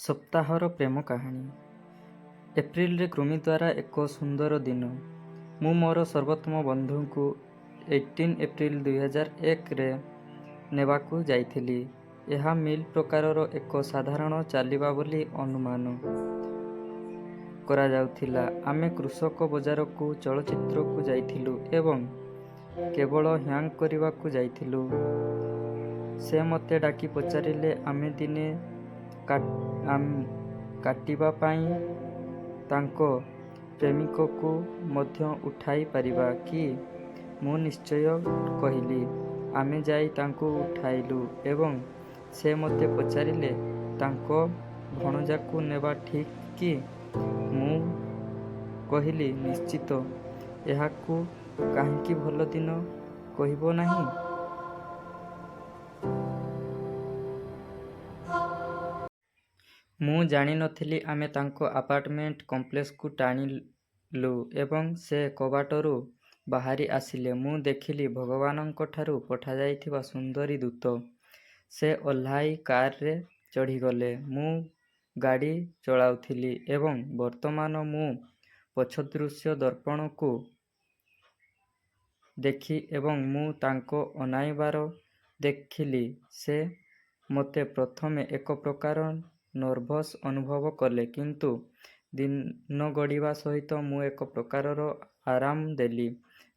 ସପ୍ତାହର ପ୍ରେମ କାହାଣୀ। ଏପ୍ରିଲରେ କୃମି ଦ୍ୱାରା ଏକ ସୁନ୍ଦର ଦିନ। ମୁଁ ମୋର ସର୍ବୋତ୍ତମ ବନ୍ଧୁଙ୍କୁ 18 ଏପ୍ରିଲ 2001ରେ ନେବାକୁ ଯାଇଥିଲି। ଏହା ମିଲ୍ ପ୍ରକାରର ଏକ ସାଧାରଣ ଚାଲିବା ବୋଲି ଅନୁମାନ କରାଯାଉଥିଲା। ଆମେ କୃଷକ ବଜାରକୁ ଚଳଚ୍ଚିତ୍ରକୁ ଯାଇଥିଲୁ ଏବଂ କେବଳ ହ୍ୟାଙ୍ଗ୍ କରିବାକୁ ଯାଇଥିଲୁ। ସେ ମୋତେ ଡାକି ପଚାରିଲେ ଆମେ ଦିନ କାଟିବା ପାଇଁ ତାଙ୍କ ପ୍ରେମିକକୁ ମଧ୍ୟ ଉଠାଇ ପାରିବା କି? ମୁଁ ନିଶ୍ଚୟ କହିଲି। ଆମେ ଯାଇ ତାଙ୍କୁ ଉଠାଇଲୁ ଏବଂ ସେ ମୋତେ ପଚାରିଲେ ତାଙ୍କ ଭଣଜାକୁ ନେବା ଠିକ୍ କି? ମୁଁ କହିଲି, ନିଶ୍ଚିତ, ଏହାକୁ କାହିଁକି ଭଲ ଦିନ କହିବ ନାହିଁ? ମୁଁ ଜାଣି ନଥିଲି ଆମେ ତାଙ୍କ ଆପାର୍ଟମେଣ୍ଟ କମ୍ପ୍ଲେକ୍ସକୁ ଟାଣିଲୁ ଏବଂ ସେ କବାଟରୁ ବାହାରି ଆସିଲେ। ମୁଁ ଦେଖିଲି ଭଗବାନଙ୍କଠାରୁ ପଠାଯାଇଥିବା ସୁନ୍ଦରୀ ଦୂତ। ସେ ଓହ୍ଲାଇ କାରରେ ଚଢ଼ିଗଲେ। ମୁଁ ଗାଡ଼ି ଚଳାଉଥିଲି ଏବଂ ବର୍ତ୍ତମାନ ମୁଁ ପଛ ଦୃଶ୍ୟ ଦର୍ପଣକୁ ଦେଖି ଏବଂ ମୁଁ ତାଙ୍କ ଅନାଇବାର ଦେଖିଲି। ସେ ମୋତେ ପ୍ରଥମେ ଏକ ପ୍ରକାର ନର୍ଭସ ଅନୁଭବ କଲେ, କିନ୍ତୁ ଦିନ ଗଡ଼ିବା ସହିତ ମୁଁ ଏକ ପ୍ରକାରର ଆରାମ ଦେଲି।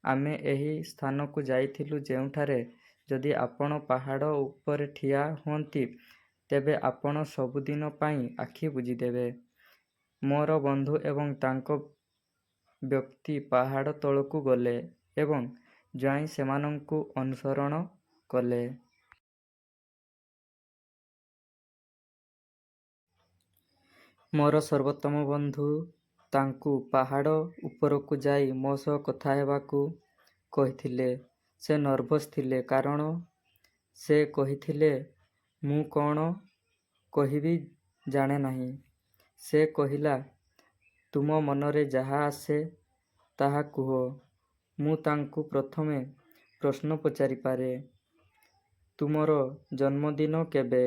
ଆମେ ଏହି ସ୍ଥାନକୁ ଯାଇଥିଲୁ ଯେଉଁଠାରେ ଯଦି ଆପଣ ପାହାଡ଼ ଉପରେ ଠିଆ ହୁଅନ୍ତି ତେବେ ଆପଣ ସବୁଦିନ ପାଇଁ ଆଖି ବୁଜିଦେବେ। ମୋର ବନ୍ଧୁ ଏବଂ ତାଙ୍କ ବ୍ୟକ୍ତି ପାହାଡ଼ ତଳକୁ ଗଲେ ଏବଂ ଜ୍ୱାଇଁ ସେମାନଙ୍କୁ ଅନୁସରଣ କଲେ। ମୋର ସର୍ବୋତ୍ତମ ବନ୍ଧୁ ତାଙ୍କୁ ପାହାଡ଼ ଉପରକୁ ଯାଇ ମୋ ସହ କଥା ହେବାକୁ କହିଥିଲେ। ସେ ନର୍ଭସ ଥିଲେ କାରଣ ସେ କହିଥିଲେ, ମୁଁ କ'ଣ କହିବି ଜାଣେ ନାହିଁ। ସେ କହିଲା, ତୁମ ମନରେ ଯାହା ଆସେ ତାହା କୁହ। ମୁଁ ତାଙ୍କୁ ପ୍ରଥମେ ପ୍ରଶ୍ନ ପଚାରିପାରେ, ତୁମର ଜନ୍ମଦିନ କେବେ?